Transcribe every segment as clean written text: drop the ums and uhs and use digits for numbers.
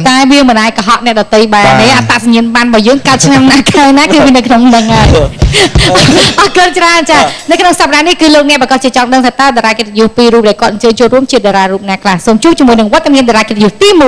តែវាមិនអាចកុហកអ្នកដតីបានទេអត្តសញ្ញាណប័ណ្ណរបស់យើងកើតឆ្នាំណាខែណាគឺវានៅក្នុងនឹងហើយអរគុណច្រើនចានៅក្នុងសប្តាហ៍នេះគឺលោកអ្នកប្រកាសជាចង់ដឹងថាតើតារាកិត្តិយសពីររូបដែលគាត់អញ្ជើញចូលរួមជាតារារូបណាខ្លះសូមជួបជាមួយនឹងវត្តមានតារាកិត្តិយសទី1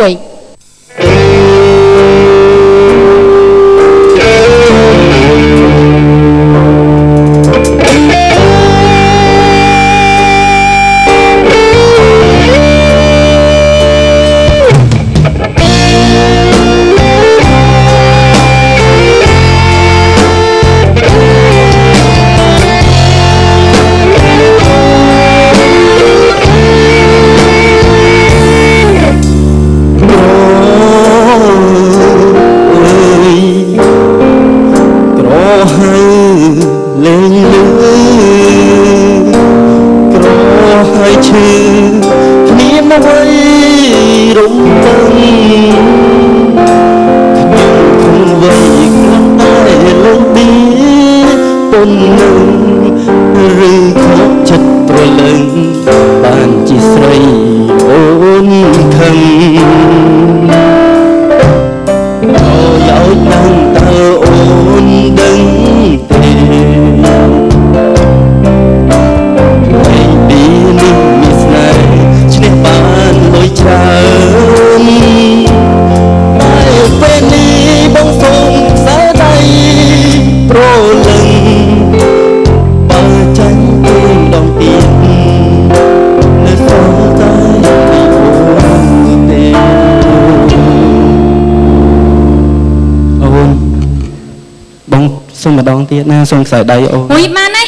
សូមម្ដងទៀតណាសូមខ្សែដៃអូនអុយបានហើយ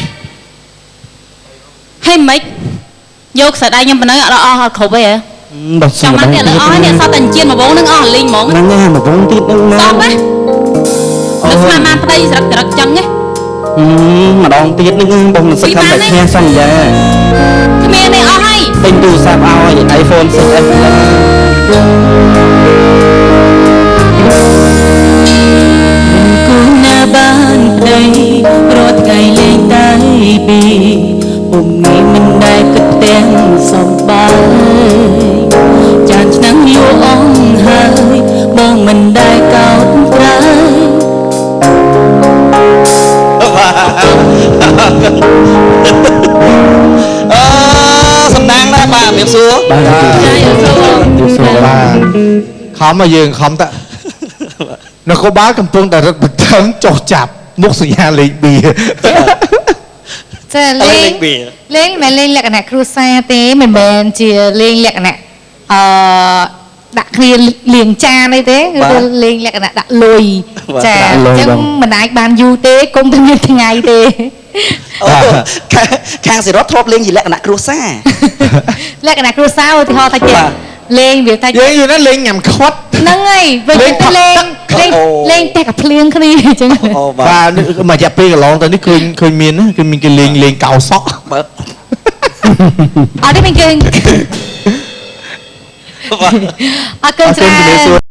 ហេម៉េចយកខ្សែដៃខ្ញុំប៉ុណ្ណឹងអត់អស់អត់គ្រប់ទេហ៎បាទចង់បានទៀតអស់ហើយនេះសតតែអញ្ជៀនមួយវងនឹងអស់លីងហ្មងហ្នឹងហើយមួយវងទៀតហ្នឹងណាសពណានឹកស្មានបានប្តីស្រឹកត្រឹកចឹងណាម្ដងទៀតហ្នឹងបងមិនសឹកខំតែឈ្នះសន្យាគ្មានទេអស់ហើយទិញទូរស័ព្ទឲ្យ iPhone 6s Plus គូណាបានប្តីរាល់ថ្ងៃលេងតែពីពុំងាយមិនដែលគិតទាំងសំបាយចានឆ្នាំយូរអងហើយបងមិនដែលកោតក្រៃអឺសំណាងដែរបាទជំរាបសួរបាទជំរាបសួរបាទខំមកយើងខំតានគរបាលកំពុងតែរត់បន្ថឹងចុះចាប់មុខសញ្ញាលេខបៀចាលេងលេងមិនលេងលក្ខណៈគ្រួសារទេមិនមែនជាលេងលក្ខណៈអឺដាក់គ្នាលៀងចានអីទេគឺលេងលក្ខណៈដាក់លុយចាអញ្ចឹងមិនអាចបានយូរទេគុំតែមានថ្ងៃទេអូខាងសេរ៉តធ្លាប់លេងជាលក្ខណៈគ្រួសារលក្ខណៈគ្រួសារឧទាហរណ៍ថាចេះលេងវាថាយើងយូរណាស់លេងញ៉ាំខ្វាត់ហ្នឹងហើយវិញទៅលេងលេងតែកាភ្លៀងគ្នាអញ្ចឹងបាទមួយរយៈពេលកន្លងទៅនេះឃើញមានណាគឺមានគេលេងលេងកោសក់បាទអត់ទេមានគេអរគុណច្រើន